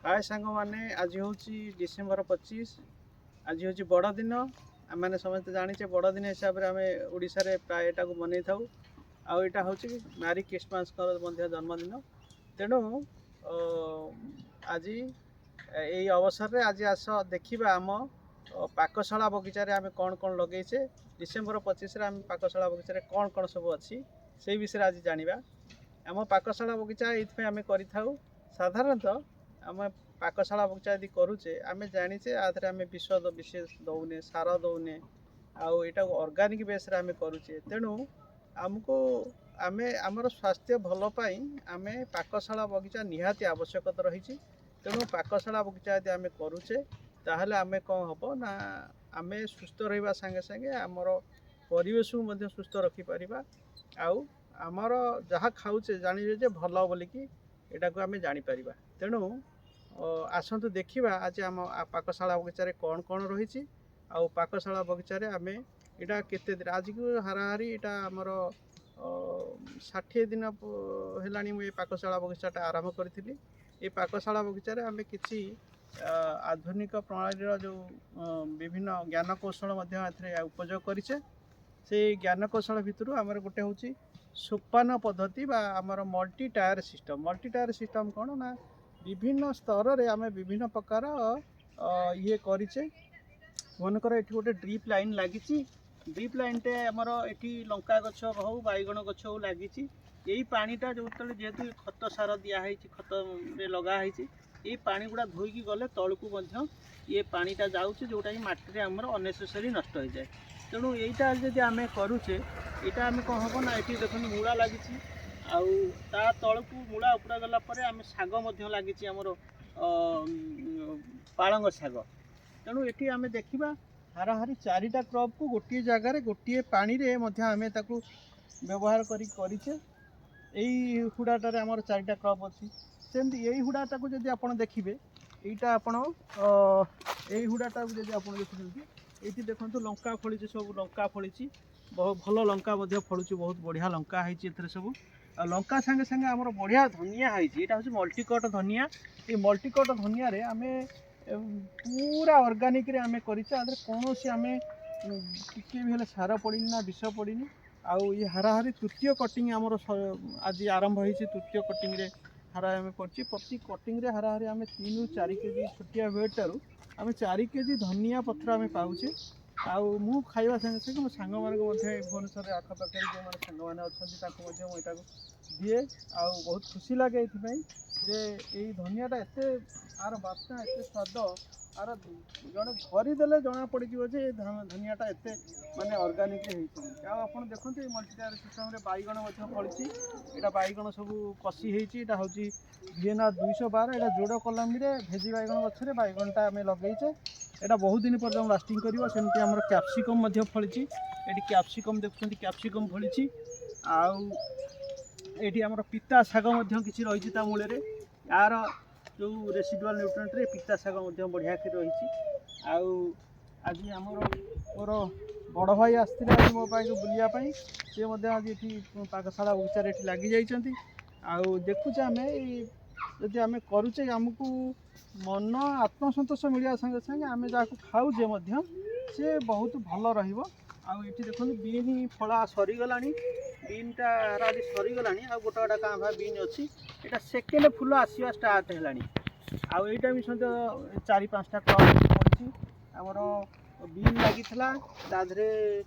ହାଏ ସାଙ୍ଗମାନେ, ଆଜି ହେଉଛି ଡିସେମ୍ବର 25। ଆଜି ହେଉଛି ବଡ଼ଦିନ। ଆମେମାନେ ସମସ୍ତେ ଜାଣିଛେ, ବଡ଼ଦିନ ହିସାବରେ ଆମେ ଓଡ଼ିଶାରେ ପ୍ରାୟ ଏଟାକୁ ମନେଇଥାଉ। ଆଉ ଏଇଟା ହେଉଛି ମ୍ୟାରି ଖ୍ରୀଷ୍ଟମାସଙ୍କର ମଧ୍ୟ ଜନ୍ମଦିନ। ତେଣୁ ଆଜି ଏଇ ଅବସରରେ ଆଜି ଆସ ଦେଖିବା ଆମ ପାକଶାଳା ବଗିଚାରେ ଆମେ କ'ଣ କ'ଣ ଲଗେଇଛେ। ଡିସେମ୍ବର 25ରେ ଆମେ ପାକଶାଳା ବଗିଚାରେ କ'ଣ କ'ଣ ସବୁ ଅଛି, ସେଇ ବିଷୟରେ ଆଜି ଜାଣିବା। ଆମ ପାକଶାଳା ବଗିଚା ଏଇଥିପାଇଁ ଆମେ କରିଥାଉ। ସାଧାରଣତଃ ଆମେ ପାକଶାଳା ବଗିଚା ଯଦି କରୁଛେ, ଆମେ ଜାଣିଛେ ଆ ଦେହରେ ଆମେ ବିଷ ବିଶେଷ ଦେଉନେ, ସାର ଦେଉନେ ଆଉ ଏଇଟାକୁ ଅର୍ଗାନିକ୍ ବେସ୍ରେ ଆମେ କରୁଛେ। ତେଣୁ ଆମକୁ ଆମେ ଆମର ସ୍ୱାସ୍ଥ୍ୟ ଭଲ ପାଇଁ ଆମେ ପାକଶାଳା ବଗିଚା ନିହାତି ଆବଶ୍ୟକତା ରହିଛି। ତେଣୁ ପାକଶାଳା ବଗିଚା ଯଦି ଆମେ କରୁଛେ, ତାହେଲେ ଆମେ କ'ଣ ହେବ ନା, ଆମେ ସୁସ୍ଥ ରହିବା ସାଙ୍ଗେ ସାଙ୍ଗେ ଆମର ପରିବେଶକୁ ମଧ୍ୟ ସୁସ୍ଥ ରଖିପାରିବା। ଆଉ ଆମର ଯାହା ଖାଉଛେ, ଜାଣିବେ ଯେ ଭଲ ବୋଲିକି ଏଇଟାକୁ ଆମେ ଜାଣିପାରିବା। ତେଣୁ ଆସନ୍ତୁ ଦେଖିବା ଆଜି ଆମ ପାକଶାଳା ବଗିଚାରେ କ'ଣ କ'ଣ ରହିଛି। ଆଉ ପାକଶାଳା ବଗିଚାରେ ଆମେ ଏଇଟା କେତେ ଦିନ, ଆଜିକୁ ହାରାହାରି ଏଇଟା ଆମର 60 ଦିନ ହେଲାଣି ମୁଁ ଏ ପାକଶାଳା ବଗିଚାଟା ଆରମ୍ଭ କରିଥିଲି। ଏ ପାକଶାଳା ବଗିଚାରେ ଆମେ କିଛି ଆଧୁନିକ ପ୍ରଣାଳୀର ଯେଉଁ ବିଭିନ୍ନ ଜ୍ଞାନକୌଶଳ ମଧ୍ୟ ଏଥିରେ ଉପଯୋଗ କରିଛେ। ସେଇ ଜ୍ଞାନକୌଶଳ ଭିତରୁ ଆମର ଗୋଟେ ହେଉଛି ସୋପାନ ପଦ୍ଧତି ବା ଆମର multi tier system. Multi tier system କ'ଣ ନା, ବିଭିନ୍ନ ସ୍ତରରେ ଆମେ ବିଭିନ୍ନ ପ୍ରକାର ଇଏ କରିଛେ। ମନେକର ଏଠି ଗୋଟେ ଡ୍ରିପ୍ ଲାଇନ୍ ଲାଗିଛି। ଡ୍ରିପ୍ ଲାଇନ୍ଟେ ଆମର ଏଠି ଲଙ୍କା ଗଛ ହଉ, ବାଇଗଣ ଗଛ ହଉ ଲାଗିଛି। ଏଇ ପାଣିଟା ଯେତେବେଳେ, ଯେହେତୁ ଖତ ସାର ଦିଆହେଇଛି, ଖତରେ ଲଗା ହେଇଛି, ଏଇ ପାଣି ଗୁଡ଼ା ଧୋଇକି ଗଲେ ତଳକୁ ମଧ୍ୟ ଇଏ ପାଣିଟା ଯାଉଛି, ଯେଉଁଟାକି ମାଟିରେ ଆମର ଅନନେସେସରି ନଷ୍ଟ ହେଇଯାଏ। ତେଣୁ ଏଇଟା ଯଦି ଆମେ କରୁଛେ, ଏଇଟା ଆମେ କ'ଣ ହେବ ନା, ଏଠି ଦେଖନ୍ତୁ ମୂଳା ଲାଗିଛି। ଆଉ ତା ତଳକୁ ମୂଳା ଉପୁଡ଼ା ଗଲା ପରେ ଆମେ ଶାଗ ମଧ୍ୟ ଲାଗିଛି, ଆମର ପାଳଙ୍ଗ ଶାଗ। ତେଣୁ ଏଠି ଆମେ ଦେଖିବା, ହାରାହାରି ଚାରିଟା କ୍ରପ୍କୁ ଗୋଟିଏ ଜାଗାରେ, ଗୋଟିଏ ପାଣିରେ ମଧ୍ୟ ଆମେ ତାକୁ ବ୍ୟବହାର କରି କରିଛେ। ଏଇ ହୁଡ଼ାଟାରେ ଆମର ଚାରିଟା କ୍ରପ୍ ଅଛି। ସେମିତି ଏଇ ହୁଡ଼ାଟାକୁ ଯଦି ଆପଣ ଦେଖିବେ, ଏଇଟା ଆପଣ ଏଇ ହୁଡ଼ାଟାକୁ ଯଦି ଆପଣ ଦେଖୁଛନ୍ତି, ଏଇଠି ଦେଖନ୍ତୁ ଲଙ୍କା ଫଳିଛି, ସବୁ ଲଙ୍କା ଫଳିଛି। ବହୁତ ଭଲ ଲଙ୍କା ମଧ୍ୟ ଫଳୁଛି, ବହୁତ ବଢ଼ିଆ ଲଙ୍କା ହେଇଛି ଏଥିରେ ସବୁ। ଆଉ ଲଙ୍କା ସାଙ୍ଗେ ସାଙ୍ଗେ ଆମର ବଢ଼ିଆ ଧନିଆ ହେଇଛି। ଏଇଟା ହେଉଛି ମଲ୍ଟିକଟ୍ ଧନିଆ। ଏଇ ମଲ୍ଟିକଟ୍ ଧନିଆରେ ଆମେ ପୁରା ଅର୍ଗାନିକରେ ଆମେ କରିଛେ। ଆ ଦେହରେ କୌଣସି ଆମେ ଟିକେ ବି ହେଲେ ସାର ପଡ଼ିନି ନା ବିଷ ପଡ଼ିନି। ଆଉ ଇଏ ହାରାହାରି ତୃତୀୟ କଟିଂ ଆମର ଆଜି ଆରମ୍ଭ ହେଇଛି। ତୃତୀୟ କଟିଂରେ ହାରା ଆମେ କରିଛି। ପ୍ରତି କଟିଂରେ ହାରାହାରି ଆମେ 3ରୁ 4 କେଜି, ଛୋଟିଆ ବେଡ଼ଟାରୁ ଆମେ 4 କେଜି ଧନିଆ ପତ୍ର ଆମେ ପାଉଛେ। ଆଉ ମୁଁ ଖାଇବା ସାଙ୍ଗେ ସାଙ୍ଗେ ମୋ ସାଙ୍ଗମାନଙ୍କୁ ମଧ୍ୟ, ଏ ଭୁବନେଶ୍ୱରରେ ଆଖପାଖରେ ଯେଉଁମାନେ ସାଙ୍ଗମାନେ ଅଛନ୍ତି, ତାଙ୍କୁ ମଧ୍ୟ ମୁଁ ଏଇଟାକୁ ଦିଏ। ଆଉ ବହୁତ ଖୁସି ଲାଗେ ଏଇଥିପାଇଁ ଯେ ଏଇ ଧନିଆଟା ଏତେ, ଆର ବାସ୍ନା ଏତେ ସ୍ୱାଦ, ଆର ଜଣେ ଧରିଦେଲେ ଜଣା ପଡ଼ିଯିବ ଯେ ଏ ଧନିଆଟା ଏତେ ମାନେ ଅର୍ଗାନିକରେ ହେଇଛି ବୋଲି। ଆଉ ଆପଣ ଦେଖନ୍ତୁ, ଏଇ ମଲ୍ଟିଟାୟାର ସିଷ୍ଟମରେ ବାଇଗଣ ମଧ୍ୟ ଫଳିଛି। ଏଇଟା ବାଇଗଣ ସବୁ କଷି ହେଇଛି। ଏଇଟା ହେଉଛି ଭିଏନା 212। ଏଇଟା ଯୋଡ଼ କଲମୀରେ ଭେଜି ବାଇଗଣ ଗଛରେ ବାଇଗଣଟା ଆମେ ଲଗେଇଛେ। ଏଇଟା ବହୁତ ଦିନ ପର୍ଯ୍ୟନ୍ତ ଲାଷ୍ଟିଂ କରିବ। ସେମିତି ଆମର କ୍ୟାପ୍ସିକମ୍ ମଧ୍ୟ ଫଳିଛି। ଏଠି କ୍ୟାପ୍ସିକମ୍ ଦେଖୁଛନ୍ତି, କ୍ୟାପ୍ସିକମ୍ ଫଳିଛି। ଆଉ ଏଇଠି ଆମର ପିତା ଶାଗ ମଧ୍ୟ କିଛି ରହିଛି ତା ମୂଳରେ। ୟାର ଯେଉଁ ରେସିଡୁଆଲ୍ ନ୍ୟୁଟ୍ରିଏଣ୍ଟରେ ପିତା ଶାଗ ମଧ୍ୟ ବଢ଼ିଆକି ରହିଛି। ଆଉ ଆଜି ଆମର ମୋର ବଡ଼ ଭାଇ ଆସିଥିଲେ ଆଜି ମୋ ପାଖକୁ ବୁଲିବା ପାଇଁ। ସେ ମଧ୍ୟ ଆଜି ଏଠି ପାକଶାଳା ବଗିଚାରେ ଏଠି ଲାଗିଯାଇଛନ୍ତି। ଆଉ ଦେଖୁଛେ ଆମେ, ଏଇ ଯଦି ଆମେ କରୁଛେ, ଆମକୁ ମନ ଆତ୍ମସନ୍ତୋଷ ମିଳିବା ସାଙ୍ଗେ ସାଙ୍ଗେ ଆମେ ଯାହାକୁ ଖାଉଛେ ମଧ୍ୟ, ସେ ବହୁତ ଭଲ ରହିବ। ଆଉ ଏଠି ଦେଖନ୍ତୁ, ବିନ୍ ଫଳା ସରିଗଲାଣି। ବିନ୍ଟା ଆଜି ସରିଗଲାଣି, ଆଉ ଗୋଟେ ଗୋଟେ କାଁ ଭାଁ ବିନ୍ ଅଛି। ଏଇଟା ସେକେଣ୍ଡ ଫୁଲ ଆସିବା ଷ୍ଟାର୍ଟ ହେଲାଣି। ଆଉ ଏଇଟା ବି ମଧ୍ୟ ଚାରି ପାଞ୍ଚଟା କ୍ରପ୍ ପଡ଼ିଛି। ଆମର ବିନ୍ ଲାଗିଥିଲା, ତା ଦେହରେ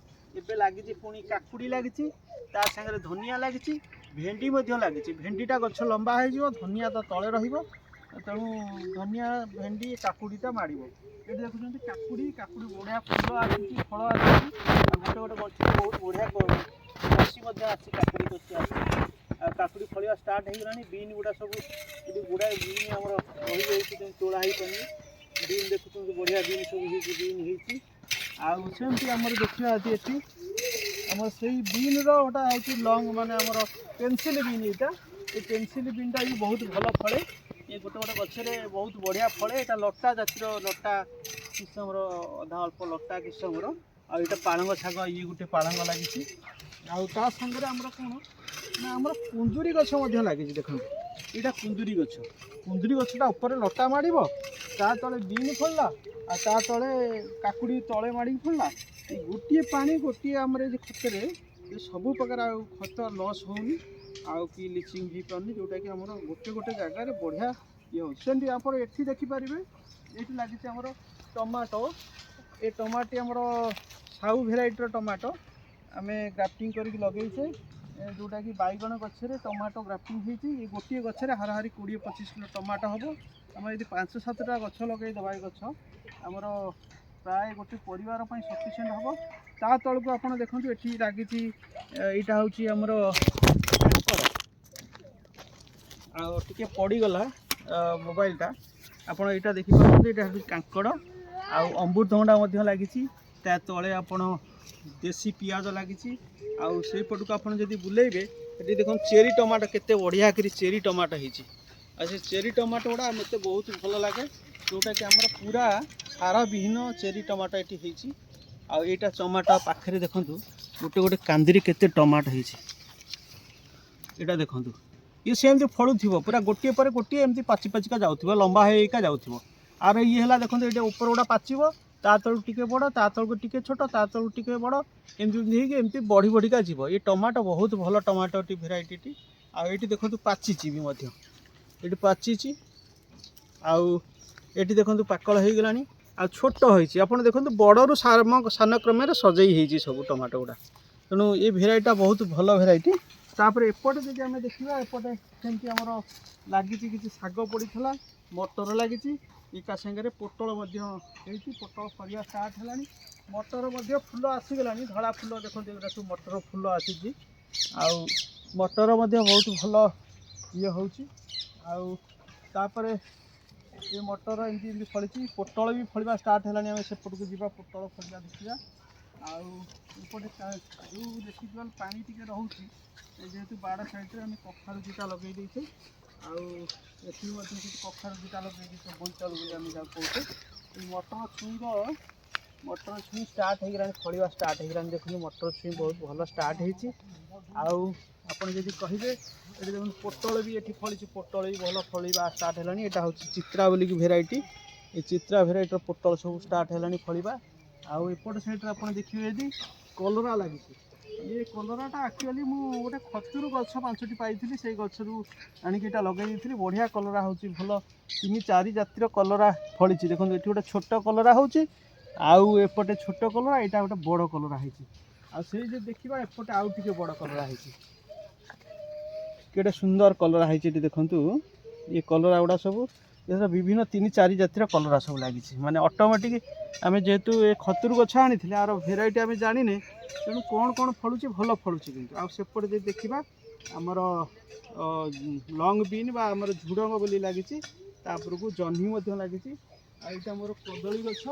ଏବେ ଲାଗିଛି ପୁଣି କାକୁଡ଼ି ଲାଗିଛି, ତା ସାଙ୍ଗରେ ଧନିଆ ଲାଗିଛି, ଭେଣ୍ଡି ମଧ୍ୟ ଲାଗିଛି। ଭେଣ୍ଡିଟା ଗଛ ଲମ୍ବା ହେଇଯିବ, ଧନିଆ ତ ତଳେ ରହିବ। ତେଣୁ ଧନିଆ, ଭେଣ୍ଡି, କାକୁଡ଼ିଟା ମାଡ଼ିବ। ଏଠି ଦେଖୁଛନ୍ତି କାକୁଡ଼ି, କାକୁଡ଼ି ବଢ଼ିଆ ଫୁଲ ଆସୁଛି, ଫଳ ଆସୁଛି। ଆଉ ଗୋଟେ ଗୋଟେ ଗଛରେ ବହୁତ ବଢ଼ିଆ କଷି ମଧ୍ୟ ଆସିଛି, କାକୁଡ଼ି କଷି ଆସିଛି। ଆଉ କାକୁଡ଼ି ଫଳିବା ଷ୍ଟାର୍ଟ ହେଇଗଲାଣି। ବିନ୍ ଗୁଡ଼ା ସବୁ ଏଠି ଗୁଡ଼ାଏ ବିନ୍ ଆମର ରହିଯାଇଛି, କିନ୍ତୁ ତୋଳା ହେଇପାରୁନି। ବିନ୍ ଦେଖୁଛନ୍ତି, ବଢ଼ିଆ ବିନ୍ ସବୁ ହେଇଛି, ବିନ୍ ହେଇଛି। ଆଉ ସେମିତି ଆମର ଦେଖିବା ଆଜି ଏଠି ଆମର ସେଇ ବିନ୍ର ଗୋଟା ହେଉଛି ଲଙ୍ଗ, ମାନେ ଆମର ପେନସିଲ୍ ବିନ୍ ଏଇଟା। ଏ ପେନସିଲ୍ ବିନ୍ଟା ବି ବହୁତ ଭଲ ଫଳେ। ଏ ଗୋଟେ ଗୋଟେ ଗଛରେ ବହୁତ ବଢ଼ିଆ ଫଳେ। ଏଇଟା ଲଟା ଜାତିର, ଲଟା କିସମର, ଅଧା ଅଳ୍ପ ଲଟା କିସମର। ଆଉ ଏଇଟା ପାଳଙ୍ଗ ଶାଗ, ଇଏ ଗୋଟେ ପାଳଙ୍ଗ ଲାଗିଛି। ଆଉ ତା ସାଙ୍ଗରେ ଆମର କ'ଣ ନା, ଆମର କୁନ୍ଦୁରି ଗଛ ମଧ୍ୟ ଲାଗିଛି। ଦେଖନ୍ତୁ, ଏଇଟା କୁନ୍ଦୁରି ଗଛ। କୁନ୍ଦୁରି ଗଛଟା ଉପରେ ଲଟା ମାଡ଼ିବ, ତା ତଳେ ବିନ୍ ଫଳିଲା, ଆଉ ତା ତଳେ କାକୁଡ଼ି ତଳେ ମାଡ଼ିକି ଫଳିଲା। ଏଇ ଗୋଟିଏ ପାଣି, ଗୋଟିଏ ଆମର ଏ ଖତରେ ଏ ସବୁ ପ୍ରକାର ଆଉ ଖତ ଲସ୍ ହେଉନି ଆଉ କି ଲିଚିଂ ହେଇପାରୁନି, ଯେଉଁଟାକି ଆମର ଗୋଟେ ଗୋଟେ ଜାଗାରେ ବଢ଼ିଆ ଇଏ ହେଉଛି। ସେମିତି ଆପଣ ଏଠି ଦେଖିପାରିବେ, ଏଇଠି ଲାଗିଛି ଆମର ଟମାଟୋ। ଏ ଟମାଟୋ ଆମର ସାଉ ଭେରାଇଟିର ଟମାଟୋ ଆମେ ଗ୍ରାଫ୍ଟିଂ କରିକି ଲଗେଇଛେ, ଯେଉଁଟାକି ବାଇଗଣ ଗଛରେ ଟମାଟୋ ଗ୍ରାଫ୍ଟିଂ ହେଇଛି। ଏ ଗୋଟିଏ ଗଛରେ ହାରାହାରି 20-25 କିଲୋ ଟମାଟୋ ହେବ। ଆମେ ଯଦି 5-7ଟା ଗଛ ଲଗେଇଦେବା, ଏ ଗଛ ଆମର ପ୍ରାୟ ଗୋଟେ ପରିବାର ପାଇଁ ସଫିସିଏଣ୍ଟ ହେବ। ତା ତଳକୁ ଆପଣ ଦେଖନ୍ତୁ, ଏଠି ଲାଗିଛି, ଏଇଟା ହେଉଛି ଆମର କାଙ୍କଡ଼। ଆଉ ଟିକେ ପଡ଼ିଗଲା ମୋବାଇଲଟା। ଆପଣ ଏଇଟା ଦେଖିପାରୁଛନ୍ତି, ଏଇଟା ହେଉଛି କାଙ୍କଡ଼। ଆଉ ଅମୃତଭଣ୍ଡା ମଧ୍ୟ ଲାଗିଛି। ତା ତଳେ ଆପଣ ଦେଶୀ ପିଆଜ ଲାଗିଛି। ଆଉ ସେଇପଟକୁ ଆପଣ ଯଦି ବୁଲେଇବେ, ଏଠି ଦେଖନ୍ତୁ ଚେରି ଟମାଟୋ, କେତେ ବଢ଼ିଆ କରି ଚେରି ଟମାଟୋ ହେଇଛି। ଆଉ ସେ ଚେରି ଟମାଟୋ ଗୁଡ଼ା ମୋତେ ବହୁତ ଭଲ ଲାଗେ, ଯେଉଁଟାକି ଆମର ପୁରା ସାର ବିହୀନ ଚେରି ଟମାଟୋ ଏଠି ହେଇଛି। ଆଉ ଏଇଟା ଟମାଟୋ ପାଖରେ ଦେଖନ୍ତୁ, ଗୋଟେ ଗୋଟେ କାନ୍ଦିରେ କେତେ ଟମାଟୋ ହେଇଛି। ଏଇଟା ଦେଖନ୍ତୁ, ଇଏ ସେମିତି ଫଳୁଥିବ, ପୁରା ଗୋଟିଏ ପରେ ଗୋଟିଏ ଏମିତି ପାଚି ପାଚିକା ଯାଉଥିବ, ଲମ୍ବା ହେଇକା ଯାଉଥିବ। ଆର ଇଏ ହେଲା ଦେଖନ୍ତୁ, ଏଇଟା ଉପର ଗୁଡ଼ା ପାଚିବ, ତା ତଳକୁ ଟିକେ ବଡ଼, ତା ତଳକୁ ଟିକେ ଛୋଟ, ତା ତଳକୁ ଟିକେ ବଡ଼, ଏମିତି ଏମିତି ହେଇକି ଏମିତି ବଢ଼ି ବଢ଼ିକା ଯିବ। ଏ ଟମାଟୋ ବହୁତ ଭଲ ଟମାଟୋଟି ଭେରାଇଟିଟି। ଆଉ ଏଇଠି ଦେଖନ୍ତୁ ପାଚିଛି ବି ମଧ୍ୟ, ଏଇଠି ପାଚିଛି। ଆଉ ଏଠି ଦେଖନ୍ତୁ ପାକଳ ହେଇଗଲାଣି ଆଉ ଛୋଟ ହେଇଛି। ଆପଣ ଦେଖନ୍ତୁ, ବଡ଼ରୁ ସାନ କ୍ରମରେ ସଜେଇ ହେଇଛି ସବୁ ଟମାଟୋ ଗୁଡ଼ା। ତେଣୁ ଏ ଭେରାଇଟିଟା ବହୁତ ଭଲ ଭେରାଇଟି। ତାପରେ ଏପଟେ ଯଦି ଆମେ ଦେଖିବା, ଏପଟେ ସେମିତି ଆମର ଲାଗିଛି କିଛି ଶାଗ ପଡ଼ିଥିଲା, ମଟର ଲାଗିଛି, ଏକା ସାଙ୍ଗରେ ପୋଟଳ ମଧ୍ୟ ହେଇଛି। ପୋଟଳ ଫଳିବା ଷ୍ଟାର୍ଟ ହେଲାଣି। ମଟର ମଧ୍ୟ ଫୁଲ ଆସିଗଲାଣି, ଧଳା ଫୁଲ ଦେଖନ୍ତୁ, ଏଗୁଡ଼ା ସବୁ ମଟର ଫୁଲ ଆସିଛି। ଆଉ ମଟର ମଧ୍ୟ ବହୁତ ଭଲ ଇଏ ହେଉଛି। ଆଉ ତାପରେ ଏ ମଟର ଏମିତି ଏମିତି ଫଳିଛି, ପୋଟଳ ବି ଫଳିବା ଷ୍ଟାର୍ଟ ହେଲାଣି। ଆମେ ସେପଟକୁ ଯିବା, ପୋଟଳ ଫଳିବା ଦେଖିବା। ଆଉ ଏପଟେ ଯେଉଁ ରେସିଡୁଆଲ୍ ପାଣି ଟିକେ ରହୁଛି, ଏ ଯେହେତୁ ବାଡ଼ ସାଇଡ଼୍ରେ ଆମେ କଖାରୁ ଦୁଇଟା ଲଗେଇ ଦେଇଛେ। ଆଉ ଏଠି ମଧ୍ୟ ସେଠି କଖାରୁ ଦୁଇଟା ଲଗେଇ ଦେଇଛେ, ବୋଇତାଳୁ ବୋଲି ଆମେ ଯାହାକୁ କହୁଛେ। ଏଇ ମଟର ଛୁଇଁ ଷ୍ଟାର୍ଟ ହେଇଗଲାଣି, ଫଳିବା ଷ୍ଟାର୍ଟ ହେଇଗଲାଣି। ଦେଖନ୍ତୁ, ମଟର ଛୁଇଁ ବହୁତ ଭଲ ଷ୍ଟାର୍ଟ ହେଇଛି। ଆଉ ଆପଣ ଯଦି କହିବେ, ଏଠି ଦେଖନ୍ତୁ ପୋଟଳ ବି ଏଠି ଫଳିଛି, ପୋଟଳ ବି ଭଲ ଫଳିବା ଷ୍ଟାର୍ଟ ହେଲାଣି। ଏଇଟା ହେଉଛି ଚିତ୍ରା ବୋଲିକି ଭେରାଇଟି। ଏ ଚିତ୍ରା ଭେରାଇଟିର ପୋଟଳ ସବୁ ଷ୍ଟାର୍ଟ ହେଲାଣି ଫଳିବା। ଆଉ ଏପଟ ସାଇଡ଼୍ରେ ଆପଣ ଦେଖିବେ ଯଦି କଲରା ଲାଗିଛି। ଇଏ କଲରାଟା ଆକ୍ଚୁଆଲି ମୁଁ ଗୋଟେ ଖଜୁର ଗଛ ପାଞ୍ଚଟି ପାଇଥିଲି, ସେଇ ଗଛରୁ ଆଣିକି ଏଇଟା ଲଗେଇ ଦେଇଥିଲି। ବଢ଼ିଆ କଲରା ହେଉଛି, ଭଲ ତିନି ଚାରି ଜାତିର କଲରା ଫଳିଛି। ଦେଖନ୍ତୁ, ଏଠି ଗୋଟେ ଛୋଟ କଲରା ହେଉଛି, ଆଉ ଏପଟେ ଛୋଟ କଲରା, ଏଇଟା ଗୋଟେ ବଡ଼ କଲରା ହେଇଛି। ଆଉ ସେଇ ଯଦି ଦେଖିବା, ଏପଟେ ଆଉ ଟିକେ ବଡ଼ କଲରା ହେଇଛି। କେଡ଼େ ସୁନ୍ଦର କଲରା ହେଇଛି ଏଠି ଦେଖନ୍ତୁ। ଇଏ କଲରା ଗୁଡ଼ା ସବୁ ଏଥିରେ ବିଭିନ୍ନ ତିନି ଚାରି ଜାତିର କଲରା ସବୁ ଲାଗିଛି। ମାନେ ଅଟୋମେଟିକ୍ ଆମେ ଯେହେତୁ ଏ ଖଜୁର ଗଛ ଆଣିଥିଲେ, ଆର ଭେରାଇଟି ଆମେ ଜାଣିନେ, ତେଣୁ କ'ଣ କ'ଣ ଫଳୁଛି, ଭଲ ଫଳୁଛି କିନ୍ତୁ। ଆଉ ସେପଟେ ଯଦି ଦେଖିବା, ଆମର ଲଙ୍ଗ ବିନ୍ ବା ଆମର ଝୁଡ଼ଙ୍ଗ ବୋଲି ଲାଗିଛି, ତାପରକୁ ଜହ୍ନି ମଧ୍ୟ ଲାଗିଛି। ଆଉ ଏଇଟା ମୋର କଦଳୀ ଗଛ।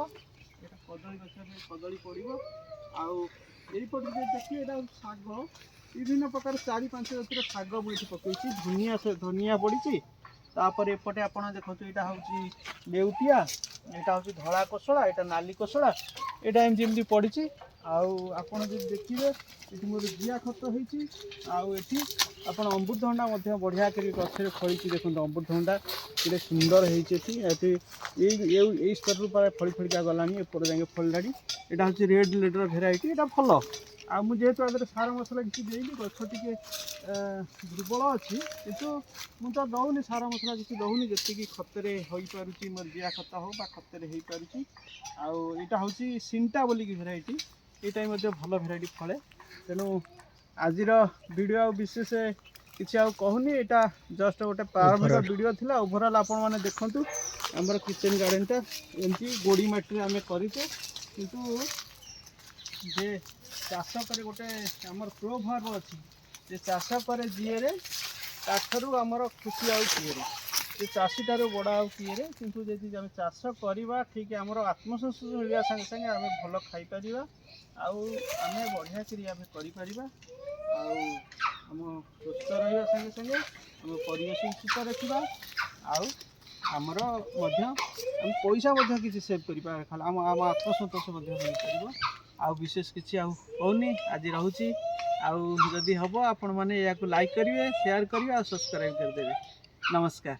ଏଇଟା କଦଳୀ ଗଛରେ କଦଳୀ ପଡ଼ିବ। ଆଉ ଏଇପଟେ ଯଦି ଦେଖିବେ, ଏଇଟା ହେଉଛି ଶାଗ। ବିଭିନ୍ନ ପ୍ରକାର ଚାରି ପାଞ୍ଚ ଜାତିର ଶାଗ ମୁଁ ଏଠି ପକେଇଛି। ଧନିଆ ପଡ଼ିଛି। ତାପରେ ଏପଟେ ଆପଣ ଦେଖନ୍ତୁ, ଏଇଟା ହେଉଛି ଲେଉଟିଆ, ଏଇଟା ହେଉଛି ଧଳା କୋଶଳା, ଏଇଟା ନାଲି କୋଶଳା, ଏଇଟା ଏମିତି ଏମିତି ପଡ଼ିଛି। ଆଉ ଆପଣ ଯଦି ଦେଖିବେ, ଏଠି ମୋର ଜିଆ ଖତ ହେଇଛି। ଆଉ ଏଠି ଆପଣ ଅମୃତଭଣ୍ଡା ମଧ୍ୟ ବଢ଼ିଆ କରି ଗଛରେ ଫଳିଛି। ଦେଖନ୍ତୁ, ଅମୃତଭଣ୍ଡା କେତେ ସୁନ୍ଦର ହେଇଛି ଏଠି। ଏଠି ଏଇ ଏଇ ଏଇ ସ୍ତରରୁ ପ୍ରାୟ ଫଳି ଫଳିକା ଗଲାଣି, ଏପଟ ଯାକେ ଫଳିଲାଣି। ଏଇଟା ହେଉଛି ରେଡ୍ ଲେଡର ଭେରାଇଟି, ଏଇଟା ଭଲ। ଆଉ ମୁଁ ଯେହେତୁ ଆ ଦେହରେ ସାର ମସଲା କିଛି ଦେଇନି, ଗଛ ଟିକେ ଦୁର୍ବଳ ଅଛି। କିନ୍ତୁ ମୁଁ ତ ଦେଉନି, ସାର ମସଲା କିଛି ଦେଉନି, ଯେତିକି ଖତରେ ହୋଇପାରୁଛି, ମୋର ଜିଆ ଖତ ହେଉ ବା ଖତରେ ହେଇପାରୁଛି। ଆଉ ଏଇଟା ହେଉଛି ସିନ୍ଟା ବୋଲିକି ଭେରାଇଟି, ଏଇଟା ବି ମଧ୍ୟ ଭଲ ଭେରାଇଟି ଫଳେ। ତେଣୁ ଆଜିର ଭିଡ଼ିଓ ଆଉ ବିଶେଷ କିଛି ଆଉ କହୁନି। ଏଇଟା ଜଷ୍ଟ ଗୋଟେ ପ୍ରାରମ୍ଭିକ ଓଭରଅଲ୍ ଭିଡ଼ିଓ ଥିଲା। ଓଭରଅଲ୍ ଆପଣମାନେ ଦେଖନ୍ତୁ, ଆମର କିଚେନ୍ ଗାର୍ଡ଼େନଟା ଏମିତି ଗୋଡ଼ି ମାଟିରେ ଆମେ କରିଛେ। କିନ୍ତୁ ଯେ ଚାଷ କରେ, ଗୋଟେ ଆମର ପ୍ରୋଭର୍ବ ଅଛି ଯେ ଚାଷ କରେ ଯିଏରେ, ତାଠାରୁ ଆମର ଖୁସି ଆଉ କିଏରେ, ଯେ ଚାଷୀଠାରୁ ବଡ଼ ଆଉ କିଏରେ। କିନ୍ତୁ ଯଦି ଆମେ ଚାଷ କରିବା ଠିକ୍, ଆମର ଆତ୍ମସନ୍ତୋଷ ମିଳିବା ସାଙ୍ଗେ ସାଙ୍ଗେ ଆମେ ଭଲ ଖାଇପାରିବା ଆଉ ଆମେ ବଢ଼ିଆ କରି ଆମେ କରିପାରିବା। ଆଉ ଆମ ସୁସ୍ଥ ରହିବା ସାଙ୍ଗେ ସାଙ୍ଗେ ଆମ ପରିବେଶକୁ ସୁସ୍ଥ ରଖିବା। ଆଉ ଆମର ମଧ୍ୟ ଆମେ ପଇସା ମଧ୍ୟ କିଛି ସେଭ୍ କରିପାରିବା, ଖାଲି ଆମ ଆତ୍ମସନ୍ତୋଷ ମଧ୍ୟ ମିଳିପାରିବ। ଆଉ ବିଶେଷ କିଛି ଆଉ କହୁନି, ଆଜି ରହୁଛି। ଆଉ ଯଦି ହେବ, ଆପଣମାନେ ଏହାକୁ ଲାଇକ୍ କରିବେ, ସେୟାର କରିବେ ଆଉ ସବସ୍କ୍ରାଇବ୍ କରିଦେବେ। ନମସ୍କାର।